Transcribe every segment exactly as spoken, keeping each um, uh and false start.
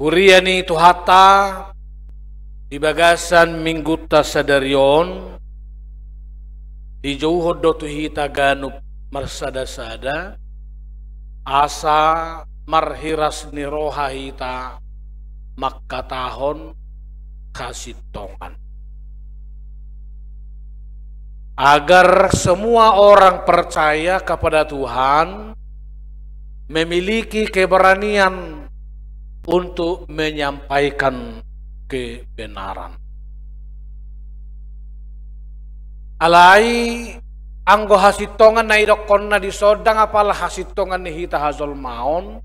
Huria ni Tuhanta, di bagasan minggunta sadari on, dijouhon do tu hita ganup marsada-sada, asa marhiras ni roha hita mangkatahon hasintongan. Agar semua orang percaya kepada Tuhan memiliki keberanian untuk menyampaikan kebenaran. Alai anggo hasintongan na idokkonna dison ndang apala hasintongan ni hita hajolmaon,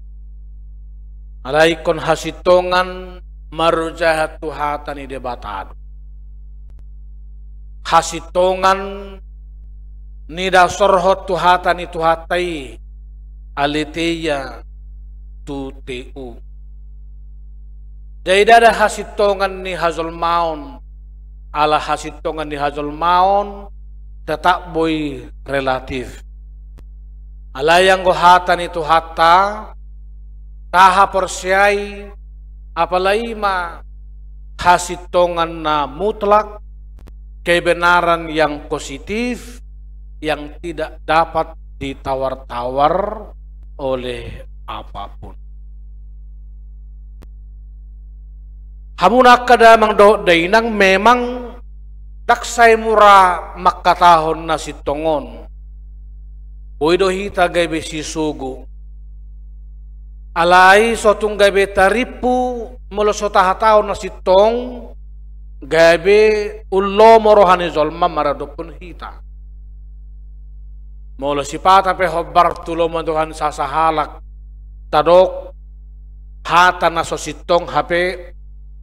alai ingkon hasintongan marojahan tu hata ni Debata do. Hasintongan na diasorhon tu hata ni Tuhanta i, aletheia tu theou. Jadi ndada hasintongan ni hajolmaon, ala hasintongan ni hajolmaon tetap boi relatif. Alai anggo hata ni Tuhanta, tahaporseai, apala i ma hasintongan na mutlak, kebenaran yang positif, yang tidak dapat ditawar-tawar oleh apapun. Hamu angka damang dohot dainang, memang ndang sai mura mangkatahon na sintong on. Boi do hita gabe sisogo. Alai so tung gabe tarimpu, molo so tahatahon na sintong, gabe umlomo roha ni jolma maradophon hita. Molo sipata pe hombar tu lomo ni roha ni sasahalak, tadok hata na so sintong hape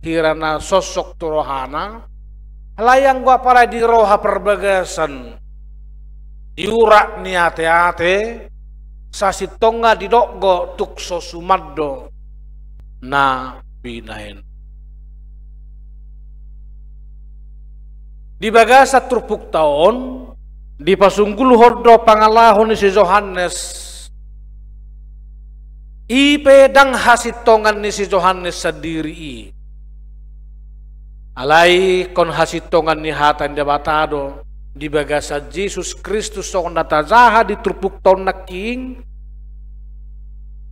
hira na sosok tu rohana, alai anggo apala di roha parbagasan, di urat ni ateate, sasintongna didok do tung so suman do na binahen. Di bagasan turpukta on, dipasunggulhon do pangalaho ni si Johannes. I pe ndang hasintongan ni si Johannes sandiri i. Alai ingkon hasintongan ni hata ni Debata do di bagasan Jesus Kristus songon na tajaha di turpukta on nangkin.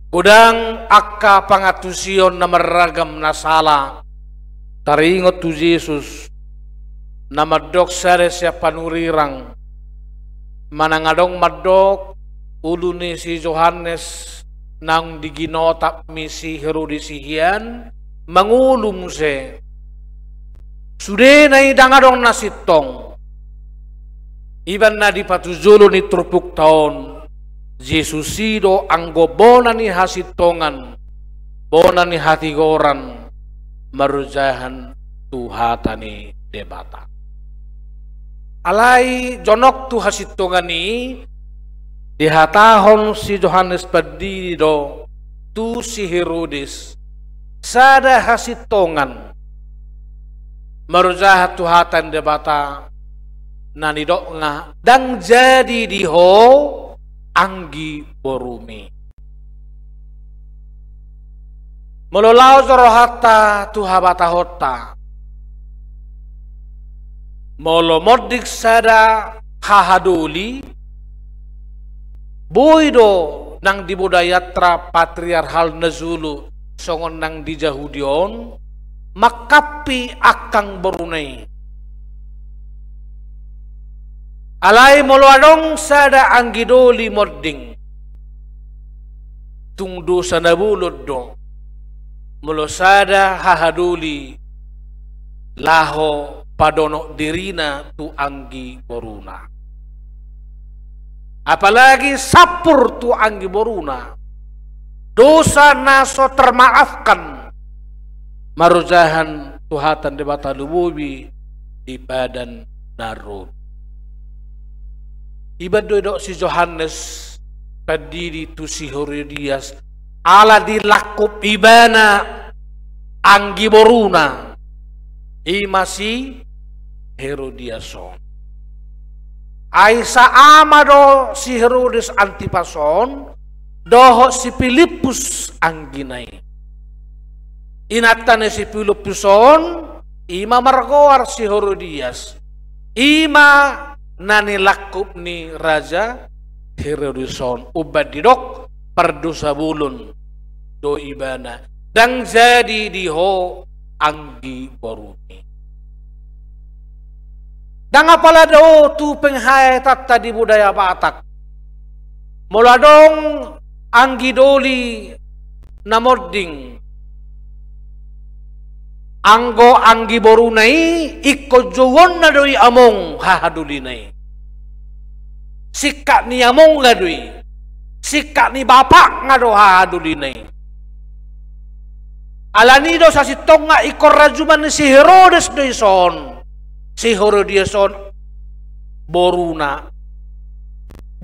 Godang angka pangantusion na marragam na sala taringot tu Jesus, na mandok sada sian panurirang, manang adong mandok ulu ni si Johannes naung diginotap ni si Herodes i hian, mangolu muse. Sudena i ndang adong na sintong. Iba na dipatujolo ni turpukta on, Jesus i do anggo bona ni hasintongan, bona ni hatigoran, marojahan tu hata ni Debata. Alai jonok tu hasintongan i, dihatahon si Johannes Pandidi do tu si Herodes sada hasintongan marojahan tu hata ni Debata, na nidokna, ndang jadi di ho anggi borumi. Molo laho jo rohanta tu habatahonta, molo monding sada hahadoli, boi do nang di budayanta patriarkal na jolo songon nang di Jahudi on, mangkampi angkang boruna i. Alai molo adong sada anggi doli monding, tung dosa na bolon do molo sada hahadoli laho padonok dirina tu anggi boruna. Apalagi sampur tu anggi boruna, dosa na so termaafkan, marojahan tu hata ni Debata lumobi di padan na ro. Iba do didok si Johannes Pandidi tu si Herodias, ala dilangkup ibana anggi boruna, i ma si Herodias on. Ai saama do si Herodes Antipas on dohot si Pilippus anggina i. inanta ni si Pilippus on, i ma margoar si Herodias. I ma na nilangkup ni raja Herodes on, umbahen didok pardosa bolon do ibana, ndang jadi di ho anggi borumi. Ndang apala do tu penghaetanta di budaya Batak. Molo adong anggi doli na monding, anggo anggi boruna i, ingkon jouonna do i among hahadolina i. Singkat ni amongna do i. Singkat ni bapakna do hahadolina i. Alani do sasintongna ingkon rajuman ni si Herodes do i son. Si Herodias on boruna.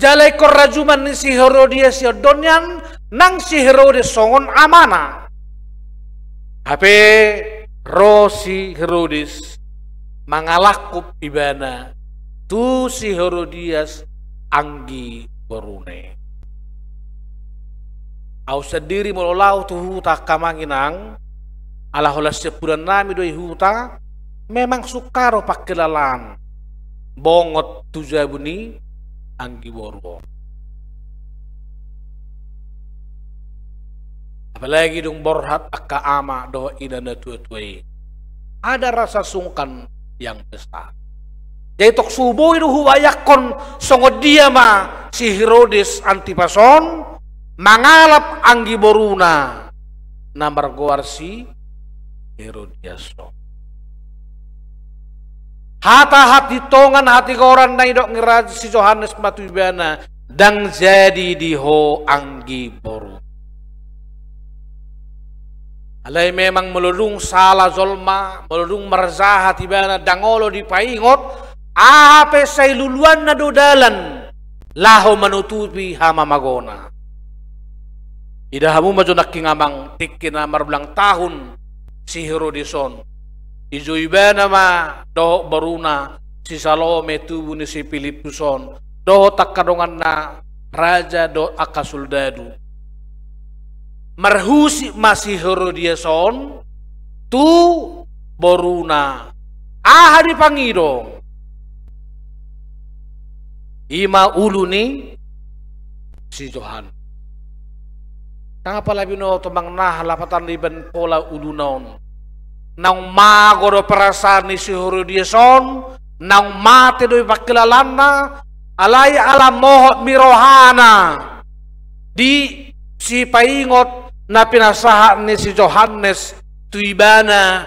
Jala ingkon rajuman ni si Herodias i on do nian nang si Herodes songon amana. Hape ro si Herodes mangalangkup ibana tu si Herodias anggi boruna i. Ahu sandiri molo laho tu huta angka amang inang, ala holan siampudan nami do i huta, memang sungka do pangkilalaan bongot tu jabu ni anggi boru on. Apalagi dung borhat angka ama dohot ina na tua-tua i, ada rasa sungkan yang besar. Jadi tong so boi do hubayangkon songon dia ma si Herodes Antipas on mangalap anggi boruna na margoar si Herodias on. Hata hatintongan hatigoran na nidok ni raja si Johannes ma tu ibana, ndang jadi di ho anggi boru. Alai memang molo dung sala jolma, molo dung marjahat ibana, ndang olo dipaingot, aha pe sai luluanna do dalan laho manutupi hamamagona. Ida hamu ma jo nangkin amang, tingki na marulang tahun si Herodes on, dijou ibana ma dohot boruna si Salome tubu ni si Pilippus on, dohot angka donganna raja dohot angka soldadu. Marhusip ma si Herodias on tu boruna. Aha dipangido? I ma ulu ni si Johannes. Ndang apala binoto amang, aha lapatan ibaen pola uluna on. Naung mago do perasaan ni si Herodias on, naung mate do i pangkilalaanna, alai ala mohop ni rohana di sipaingot na pinasahat ni si Johannes tu ibana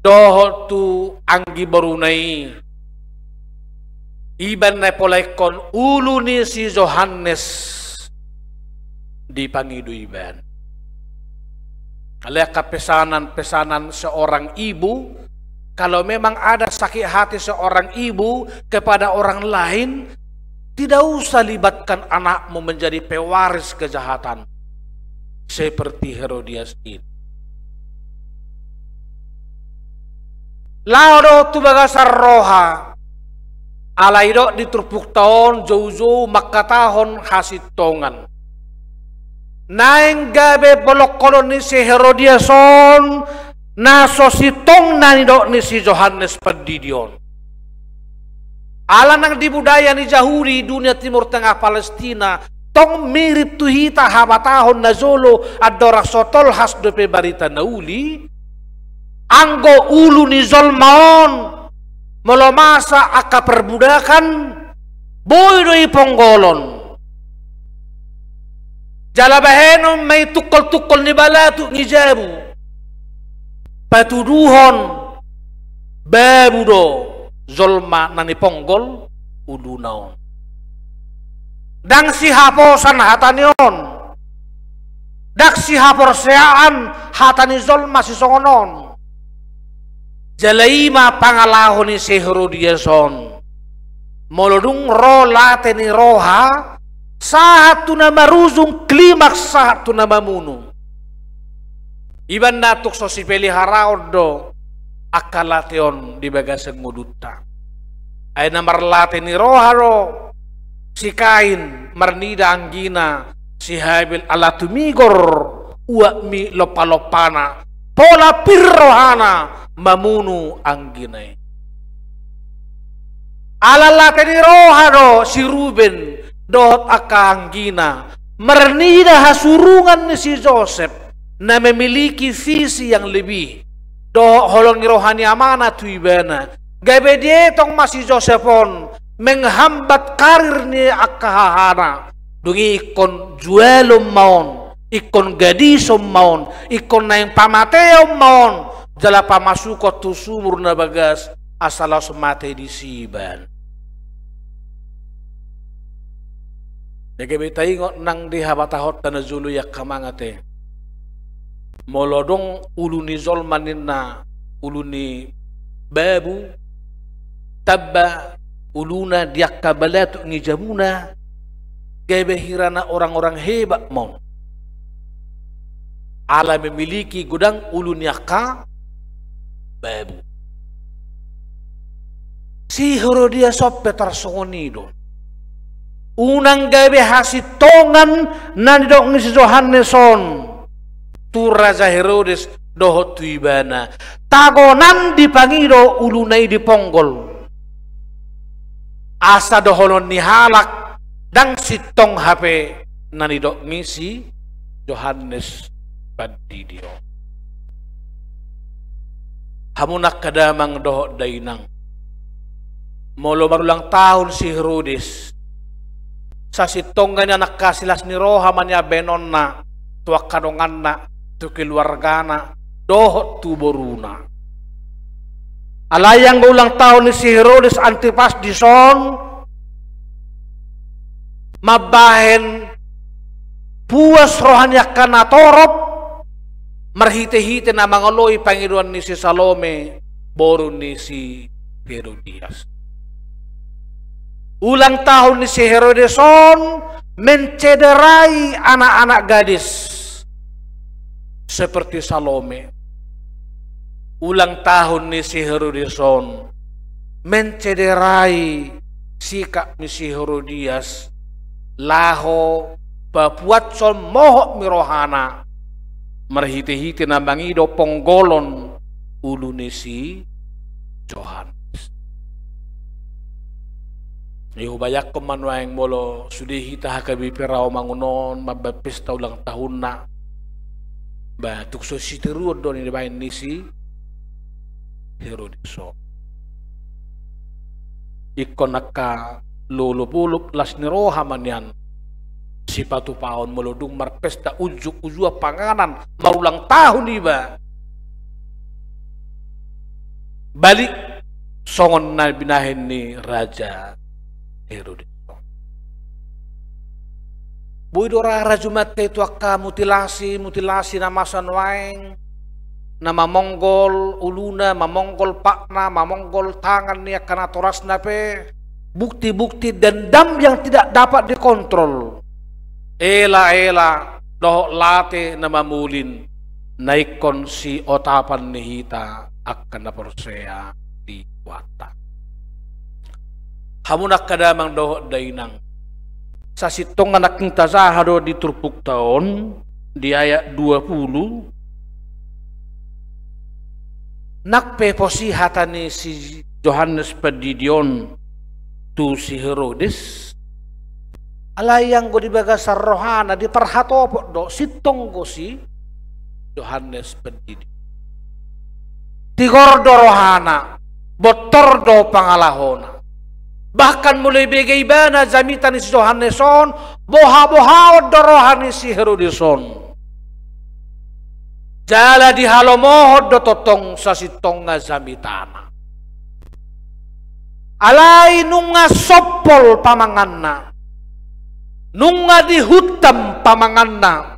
dohot tu anggi boruna i. Ibaen na pola ingkon ulu ni si Johannes dipangido ibaen. Alai angka pesanan-pesanan seorang ibu, kalau memang ada sakit hati seorang ibu kepada orang lain, tidak usah libatkan anakmu menjadi pewaris kejahatan seperti Herodias ini. Laho do tu bagasan roha, alai didok di turpukta on, joujou mangkatahon hasintongan. Naeng gabe bolongkolon ni si Herodias on na so sintong na nidok ni si Johannes Pandidi on. Ala nang di budaya ni Jahudi, dunia Timur Tengah, Palestina, tong mirip tu hita habatahon na jolo andorang so tolhas dope barita na uli. Anggo ulu ni jolma on, molo masa angka perbudakan, boi do i ponggolon. Jala bahenon ma i tungkol-tungkol ni balatuk ni jabu. Patuduhon babu do jolma na niponggol uluna on. Ndang sihaposan hata ni on. Ndang sihaporseaan hata ni jolma sisongon on. Jala i ma pangalaho ni si Herodias on. Molo dung ro late ni roha, sahat tu na marujung klimaks, sahat tu na mamunu. Ibaen na tung so sipeliharaon do angka late on di bagasan ngolunta. Ai na marlate ni roha do si Kain marnida anggina si Habil ala tumigor uakmi lompa-lompana, pola pir rohana mamunu anggina i. Ala late ni roha do si Ruben dohot angka anggina marnida hasurungan ni si Josep na memiliki visi yang lebih dohot holong ni roha ni amana tu ibana. Gabe dietong ma si Josep on menghambat karir ni angka hahana. Dung i ingkon jualon ma on, ingkon gadison ma on, ingkon naeng pamateon ma on, jala pamasukon tu sumur na bagas asa laos mate disi ibana. Gabe be taingot nang di habatahonta na jolo i angka amang ate. Molo adong ulu ni jolma ninna ulu ni babu, tamba uluna di angka balatuk ni jabuna, gabe hirana orang-orang hebat ma on. Ala memiliki godang ulu ni angka babu. Si Herodias on pe tarsongon i do. Unang gabe hasintongan na nidok ni si Johannes on tu Raja Herodes dohot tu ibana. Tagonan dipangido uluna i di ponggol. Asa dohonon ni halak ndang sintong hape na nidok ni si Johannes Pandidi on. Hamu angka damang dohot dainang, molo marulang tahun si Herodes, sasintongna i angka silas ni roha ma nian baenonna tu angka donganna, tu keluargana, dohot tu boruna. Alai anggo ulang tahun ni si Herodes Antipas dison mambahen puas roha ni angka natorop marhite-hite na mangoloi pangidoan ni si Salome, boru ni si Herodias. Ulang tahun ni si Herodes on mencederai anak-anak gadis seperti Salome. Ulang tahun ni si Herodes on mencederai sikap ni si Herodias laho papuashon mohop ni rohana marhite-hite na mangido ponggolon ulu ni si Johannes. Ia hubayangkon ma nuaeng molo sude hita H K B P Rawamangun on mambahen pesta ulang tahunna, ba tung so sitiruon do na nibaen ni si Herodes on. Ingkon angka lolop-olop las ni roha ma nian sipatupaon molo dung marpesta unjuk-unjukan panganan marulang tahun iba. Balik songon na binahen ni Raja Herodes. Boi do ra rajumanta i tu angka mutilasi, mutilasi na masa nuaeng, na mamonggol uluna, mamonggol patna, mamonggol tangan ni angka natorasna pe, bukti-bukti dendam yang tidak dapat dikontrol. Ela-ela dohot late na mamulin na ingkon siotapan ni hita angka na porsea di Tuhanta. Hamu angka damang dohot dainang, sasintongna nangkin tajaha do di turpukta on, di ayat dua puluh. Nang pe pos i hata ni si Johannes Pandidi on tu si Herodes, alai anggo di bagasan rohana diparhatopot do sintong do si Johannes Pandidi. Tigor do rohana, bontor do pangalahona. Bahkan molo ibege ibana jamita ni si Johannes on, boha-bohaon do roha ni si Herodes on. Jala dihalomohon do tongtong sasintongna jamitana. Alai nunga sompol pamanganna, nunga dihuntam pamanganna,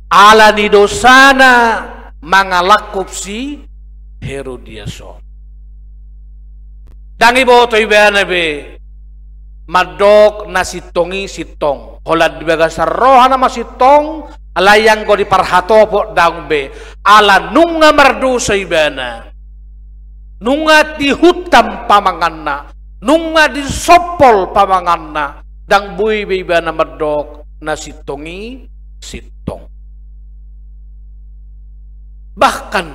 ala ni dosana mangalangkup si Herodias on. Ndang diboto ibana be mandok na sintong i sintong. Holan di bagasan rohana ma sintong, alai anggo diparhatopot ndang be, ala nunga mardosa ibana. Nunga dihuntam pamanganna, nunga disompol pamanganna, ndang boi be ibana mandok na sintong i sintong. Bahkan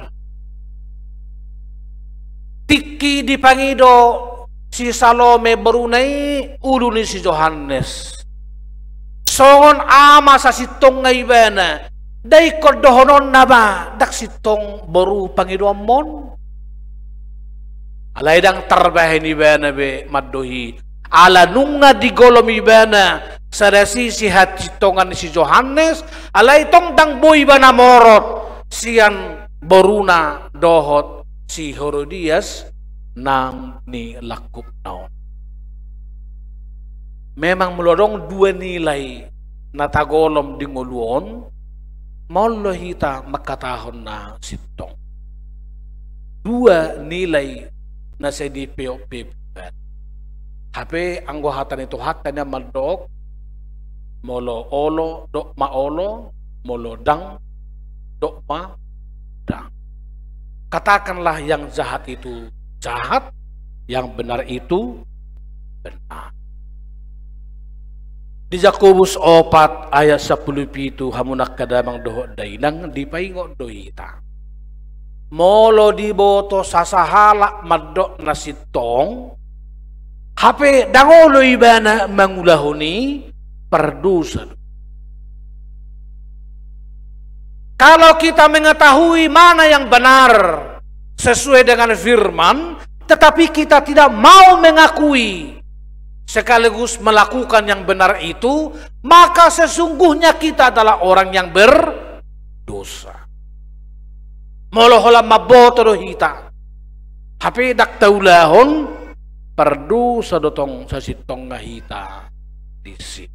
tingki dipangido si Salome boruna i ulu ni si Johannes, songon ama sasintongna ibana, ndang ingkon dohononna ba ndang sintong boru pangidoanmon. Alai ndang tarbahen ibana be mandok i, ala nunga digolom ibana sada sisi hasintongan ni si Johannes, alai tong ndang boi ibana morot sian boruna dohot si Herodias na nilangkupna on. Memang molo adong dua nilai na tagolom di ngolu on, maol do hita mangkatahon na sintong. Dua nilai na sai dipeopei. Hape anggo hata ni Tuhanta nian mandok, molo olo, dok ma olo, molo ndang, dok ma ndang. Katakanlah yang jahat itu jahat, yang benar itu benar. Di Jakobus opat ayat sampulu pitu, hamu angka damang dohot dainang, dipaingot do hita. Molo diboto sasahalak mandok na sintong, hape ndang olo ibana mangulahon i, pardosa do. Kalau kita mengetahui mana yang benar sesuai dengan firman, tetapi kita tidak mau mengakui sekaligus melakukan yang benar itu, maka sesungguhnya kita adalah orang yang berdosa. Molo holan mamboto do hita, hape ndang taulahon, pardosa do tong sasintongna hita disi.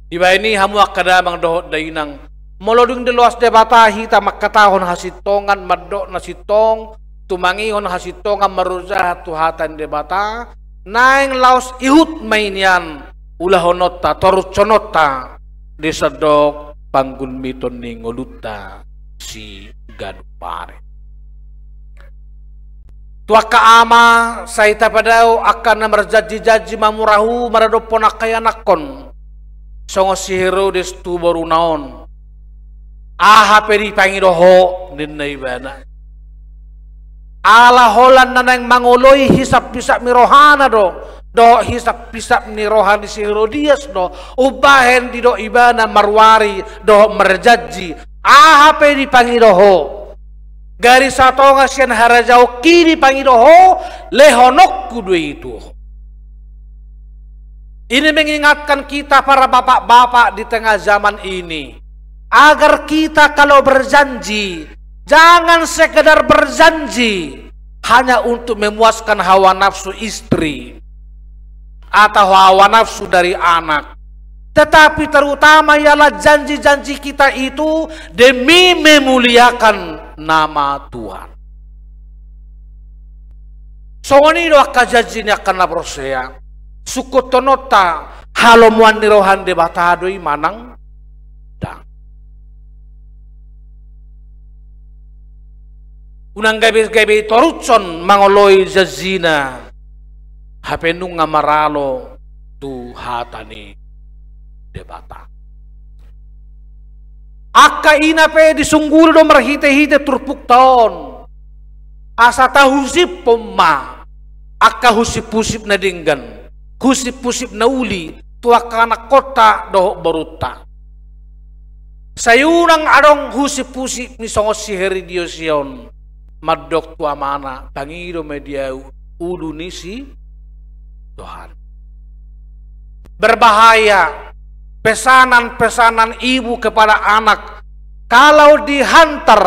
Dibahen i hamu angka damang dohot dainang, molo dung diloas Debata hita mangkatahon hasintongan, mandok na sintong, tumangihon hasintongan, marjaha tu hata ni Debata, naeng laos ihut ma i nian ulahononta, torushononta di sandok panggulmiton ni ngolunta siganup ari. Tu angka ama sai tapadao angka na marjanji-janji mamurahu maradophon angka ianakhon, songon si Herodes tu boruna on. Aha pe dipangido ho, ninna ibana. Ala holan na naeng mangoloi hisap-hisap ni rohana do, dohot hisap-hisap ni roha ni si Herodias do, umbahen didok ibana maruari dohot marjanji, aha pe dipangido ho. Gari satonga sian harajaonki dipangido ho, lehononku do i tu ho. Ini mengingatkan kita para bapak-bapak di tengah zaman ini, agar kita kalau berjanji, jangan sekedar berjanji hanya untuk memuaskan hawa nafsu istri atau hawa nafsu dari anak, tetapi terutama ialah janji-janji kita itu demi memuliakan nama Tuhan. Songon i do angka janji ni angka na porsea, sungkunhononta halomoan ni roha ni Debata do i manang ndang. Unang gabe-gabe torushon mangoloi janjina, hape nunga maralo tu hata ni Debata. Angka ina pe disungguli do marhite-hite turpukta on, asa tahusiphon ma angka husip-husip na denggan, husip-husip na uli tu angka anakkonta dohot borunta. Sai unang adong husip-husip ni songon si Herodias i on mandok tu amana, pangido ma di ahu ulu ni si Johannes. Berbahaya pesanan-pesanan ibu kepada anak kalau dihantar,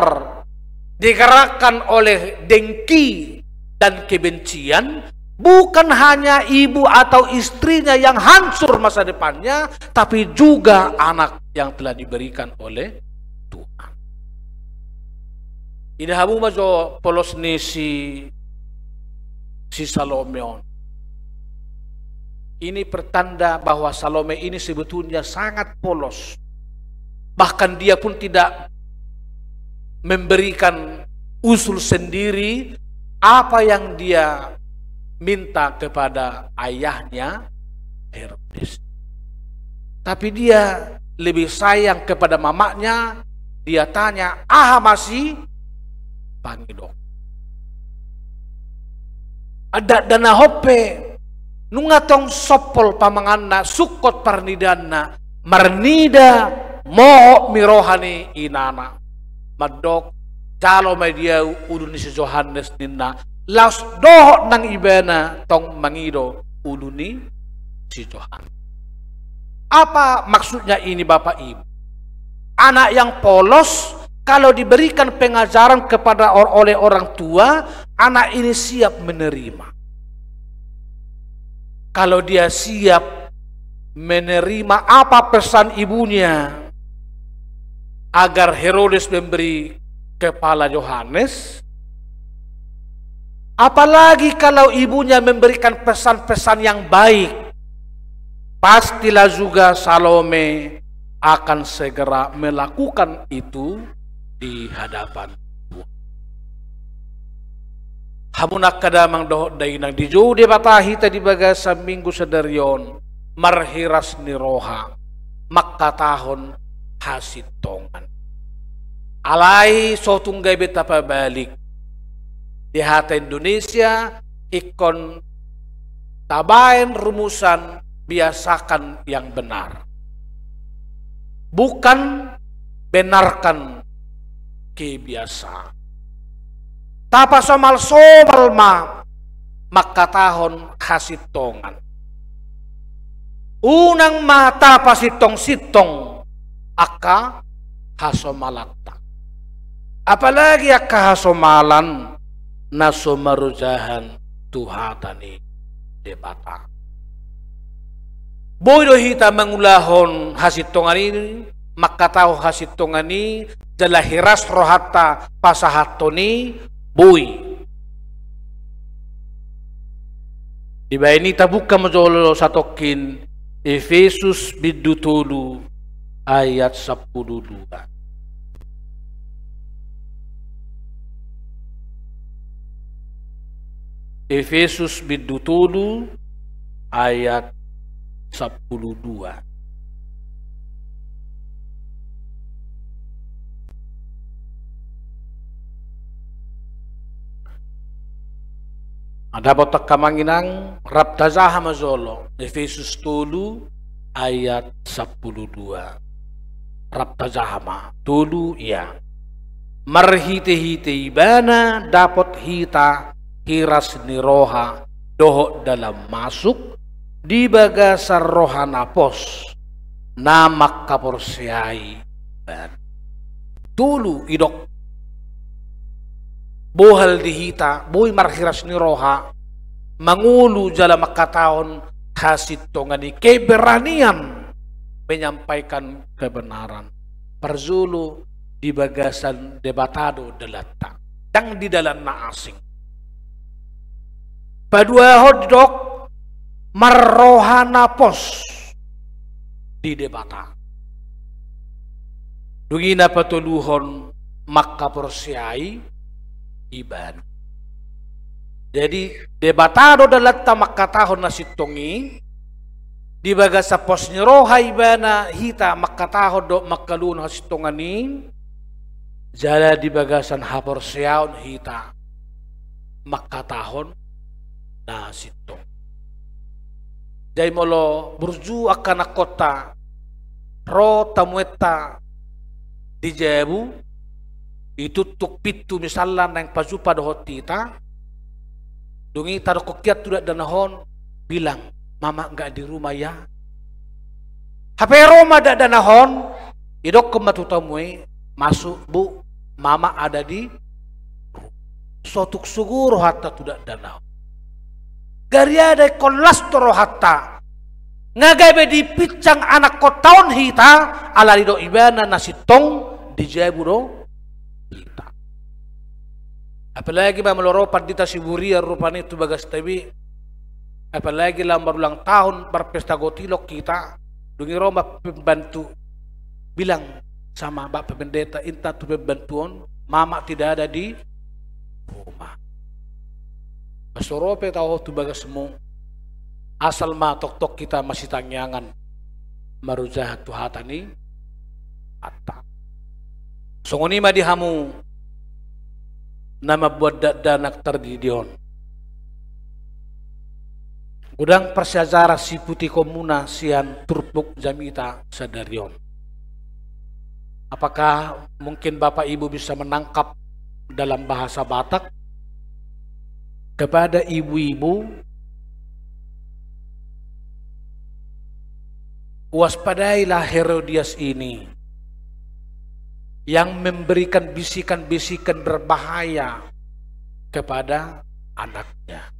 digerakkan oleh dengki dan kebencian, bukan hanya ibu atau istrinya yang hancur masa depannya, tapi juga anak yang telah diberikan oleh Tuhan. Ida, hamu ma jo polos ni si, si Salome on. Ini pertanda bahwa Salome ini sebetulnya sangat polos. Bahkan dia pun tidak memberikan usul sendiri apa yang dia minta kepada ayahnya Herodes. Tapi dia lebih sayang kepada mamanya dia tanya, aha ma sipangido. Dakdanak on pe, nunga tong sompol pamanganna, sungkot parnidaanna, marnida mohop mi roha ni inana. Mandok, jalo ma di ahu ulu ni si Johannes ninna, laos dohot nang ibana tong mangido ulu ni si Johannes. Apa maksudnya ini, Bapak Ibu? Anak yang polos, kalau diberikan pengajaran kepada or-, oleh orang tua, anak ini siap menerima. Kalau dia siap menerima apa pesan ibunya, agar Herodes memberi kepala Yohanes, apalagi kalau ibunya memberikan pesan-pesan yang baik, pastilah juga Salome akan segera melakukan itu di hadapan Tuhan. Hamu angka damang dohot dainang, dijou Debata hita di bagasan Minggu sadari on, marhiras ni roha, mangkatahon hasintongan. Alai so tung gabe tapabalik. Di hata Indonesia, ingkon tabaen rumusan biasakan yang benar. Bukan benarkan kebiasaan. Tapasomalsomal ma mangkatahon hasintongan. Unang ma tapasintong-sintong angka hasomalanta. Apalagi angka hasomalan na so marojahan tu hata ni Debata. Boi do hita mangulahon hasintongan i, mangkatahon hasintongan i, jala hiras rohanta pasahathon i, boi. Dibaen i tabuka ma jolo satongkin Efesus bindu tolu ayat sampulu dua. Efesus bindu tolu ayat sampulu dua. Dapot angka amang inang, rap tajaha ma jolo, Efesus tolu ayat sampulu dua. Rap tajaha ma, tolu, ia. Marhitehite ibana dapot hita hiras ni roha dohot dalan masuk di bagasan roha na pos na mangkaporseai ibana. Tolu, didok bohal di hita, boi marhiras ni roha, mangolu jala mangkatahon hasintongan i, keberanian menyampaikan kebenaran. Parjolo, di bagasan Debata do dalanta, ndang di dalan na asing. Paduahon, didok marroha na pos di Debata. Dung i na patoluhon, mangkaporseai ibana. Jadi, Debata do dalanta mangkatahon na sintong i, di bagasan pos ni roha ibana hita mangkatahon dohot mangkaluhon hasintongan i, jala di bagasan haporseaon hita mangkatahon na sintong. Jadi molo burju angka anakhonta, ro tamuenta di jabu, dituktuk pintu misalna naeng pajumpa dohot hita, dung i tadokkon hian tu dakdanak on, bilang, "Mama nggak di rumah ya." Hape ro ma dakdanak on, didokkon ma tu tamu i, "Masuk, Bu, Mama ada di rumah." So tung sogo rohanta tu dakdanak on. Gariada ingkon las do rohanta. Nga gabe dipinsang anakhonta on hita, ala didok ibana na sintong di jabu do hita. Apalagi ma molo ro pandita Siburian rupani tu bagasta be. Apalagi laho marulang tahun, marpesta gotilok hita, dung i ro ma pembantu, bilang sama Bapak Pendeta, inta tu pembantu on, Mama tidak ada di rumah. Asa ro pe taho tu bagasmu, asal ma tongtong hita masitangiangan, marojahan tu hata ni Debata. Songon i ma di hamu na mambuat dakdanak tardidi on. Godang parsiajaran siputikonmuna sian turpuk jamita sadari on. Apakah mungkin Bapak Ibu bisa menangkap dalam bahasa Batak? Kepada ibu-ibu, waspadailah Herodias ini yang memberikan bisikan-bisikan berbahaya kepada anaknya.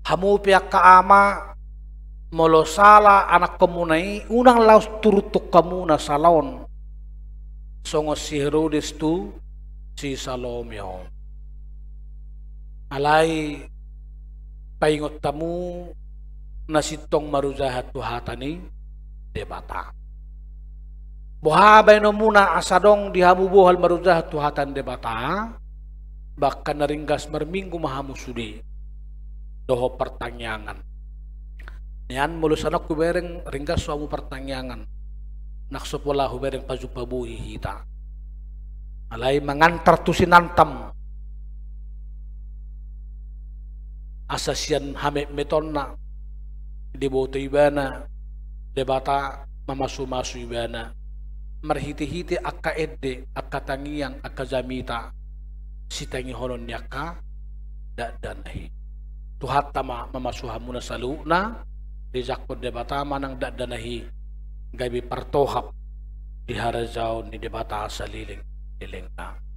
Hamu pe angka ama, molo sala anakkonmuna i, unang laos turut tu hamuna sala on songon si Herodes tu si Salome on. Alai paingot hamu na sintong marujahan tu hata ni Debata. Boha baenonmuna asa adong di hamu bohal marujahan tu hata ni Debata? Bahkan na ringgas marminggu ma hamu sude dohot partangiangan. Nian molo sian ahu hubereng ringgas hamu partangiangan, nang so pola hubereng pajumpa bohi hita. Alai mangantar tu sinantam, asa sian hametmetonna diboto ibana Debata mamasumasu ibana marhitehite angka ende, angka tangiang, angka jamita sitangihonon ni angka dakdanak i. Tuhanta ma mamasu hamuna saluhutna, dijangkon Debata ma nang dakdanak i gabe partohap di harajaon ni Debata saleleng-lelengna.